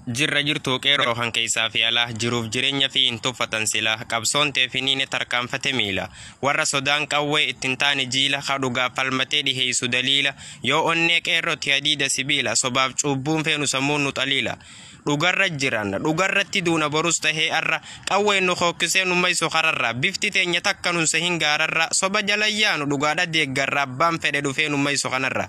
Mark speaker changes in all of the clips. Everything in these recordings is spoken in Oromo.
Speaker 1: Jirra jirtuu qeerroo kan keessaa fi alaa jiruuf jireenya fi hin tuffatan silaa qabsoon teefiniine tarkaanfate miila warra sodaan qawwee ittiin taane jiila ka dhugaaf falmatee dhiheessu daliila yoo onnee qeerrootti hadiida sibiila sobaaf cubbuun feenu sammuun nu xaliila dhugarra jiran dhugarratti duuna borus tahee arra qawween nu hookkisee nu maysu kararra bifti teenya takka nun sehin gaararra soba jalayyaanu dhugaadha deeggarra abbaan fedhe dhufee nu maysu kanarra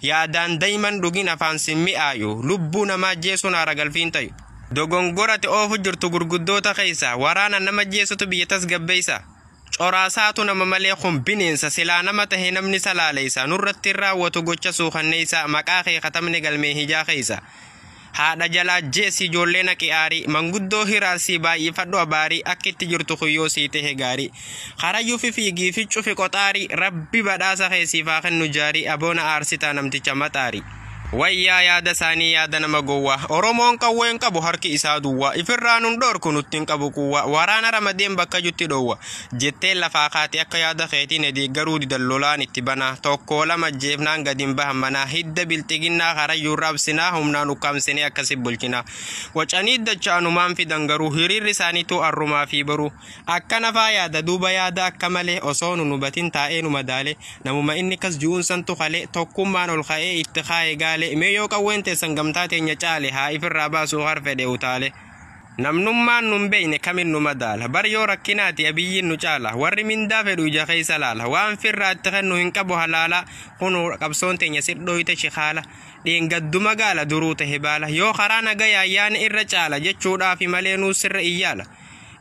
Speaker 1: yaadaan dayman dhugin afaan sin mi'aayu lubbuu namaa jeesuun haara galfiin tayu dogongorate oofu jirtu gurguddoota keessa waraana nama jeesutu biyya tasgabbeessa coraasaatu nama malee kun bineensa silaa nama tahe namni salaaleessa nurratti hin raawwatu gocha suukanneessa maqaa kee katabne galmee hijaa keessa haadha jalaa jeessi ijoollee naqi aarii manguddoo hiraarsii baay'ifadhu abaarii akka itti jirtu kuyyoo sii tahe gaarii karayyuu fi fiigii fi cufi qoxaarii rabbi badhaasa keessiif haa kennu jaarii aboona aarsitaa namticha maxaarii. Wayyaa yaada isaanii yaada nama gowwaa Oromoon qawween qabu harki isaa duwwaa ifirraa nun dhorku nutti hin qabu quwwaa waraana ramadeen bakka jutti dhoowwa jettee lafaa kaate akka yaada keetiin deeggaruu didan lolaan itti banaa tokko lama jeefnaan gadi hin bahan manaa hidda bilxiginnaa karayyuu raabsinaa humnaan ukkaamsinee akkasi bulchinaa wacanii dachaanumaan fidan garuu hiriirri isaaniitu arrumaa fi baruu akkana faa yaada duuba yaada akka malee osoo nun hubatin taa'ee nu madaale namuma inni kas ji'uun santu kalee tokkummaan ol ka'ee itti kaa'e gaale mee yoo qawween teessan gamtaa teenya caale haa ifirraa baasuu harfedhe utaale. Namnummaan nun beeyne kamin nu madaala bar yoo rakkinaati abiyyiin nu caala warri mindaa fedhu ija keessa laala waan firraa itti kennu hin qabu halaala kunuu qabsoon teenya sirdhooyte shikaala dheengadduma gaala duruu tahe baala yoo karaa nagayaa yaana irra caala jechuudhaafi malee nuu sirra iyyaala.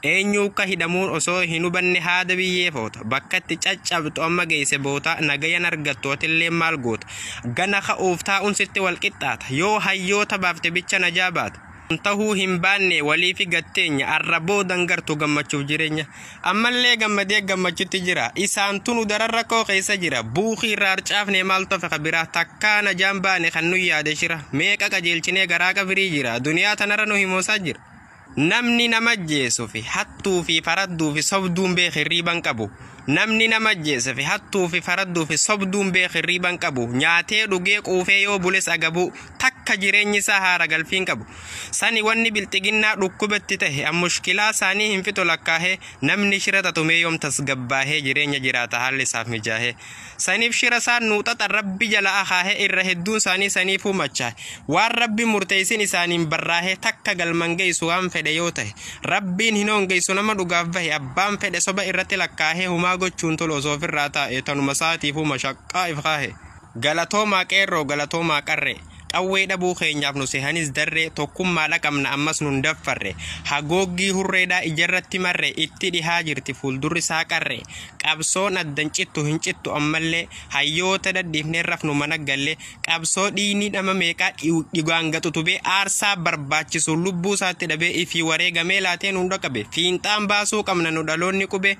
Speaker 1: Eenyu akka hidhamuun osoo hin hubanne haada biyyee foota bakka itti caccabtu amma geesse boota nagayan argattu atillee maal goota gana ka'uuf taa'uun sitti wal qixxaata yoo hayyoota baafte bicha najaa baata. Tahuu hin baanne walii fi gatteenya arra boodan gartu gammachuuf jireenya ammallee gammadee gammachutti jira isaan tunu daran rakkoo keessa jira buukii irraa harcaafne maal tofe kabiraa takkaa najaan baane kan nu yaade shira meeqa qajeelchinee garaa qabirii jira duniyaa tanarra nu himoosaa jira. Namni nama jeesuu fi hattuu fi faradduu fi sobduun beek hirriiban qabu. Namni nama jeesuu fi hattuu fi faradduu fi sobduun beek hirriiban qabu. Nyaatee dhugee quufee yoo bules agabuu takka jireenyi isaa haara galfiin qabu. Sani wanni bilxiginnaa dhukkubatti tahe mushkilaa isaanii hin fixu lakkaahee namni shira xaxumee yoom tasgabbaahee jireenya jiraata haalli isaaf mijaahee. Saniif shira isaan nuuxaxa rabbi jala akaahee irra hedduun isaanii saniifuu machaa'e. Waan rabbi murteessin isaaniin barraahee takka galman geessu waan fedhe yoo tahe rabbiin hin hongeessu nama dhugaaf bahe abbaan fedhe soba irratti lakkaahee humaa gochuun tolu osoo ofirraa taa'e tanuma saatiifuu mashaqqaa if kaahe. Galatoomaa qeerroo galatoomaa qarree qawwee dhabuu keenyaaf nu sehanis darree tokkummaa dhaqabna ammas nun daffarre hagooggii hurreedhaa ijarratti marre itti dhihaa jirti fuuldurri isaa qarre qabsoon addan cittu hin cittu ammallee hayyoota dhadhiifnee rafnu mana galle qabsoo dhiinii dhama meeqaa dhigaan gaxutubee aarsaa barbaachisu lubbuu isaatti dhabee ifii wareegamee laatee nu dhaqabe fiinxaan baasuu qabna nu dhaloonni qube.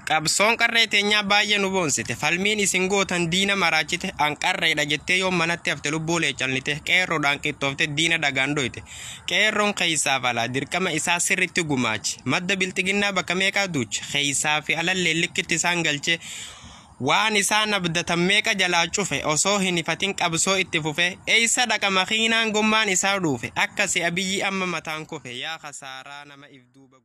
Speaker 1: Qabsoon qarree teenyaa baay'ee nu boonsite falmiin isin gootan diina maraachite an qarreedha jettee yoo manatti hafte lubbuu leecallite qeerroodhaan qixxoofte diina dhagaan dhoyte qeerroon keessaaf alaa dirqama isaa sirritti gumaache madda bilxiginnaa bakka meeqaa duuche keessaa fi alallee likkitti isaan galche waan isaan abdatan meeqa jalaa cufe osoo hin ifatin qabsoo itti fufe eessa dhaqa makiinaan gommaan isaa dhuufe akkasi abiyyi amma mataan kufe yaa khasaaraa nama if duuba.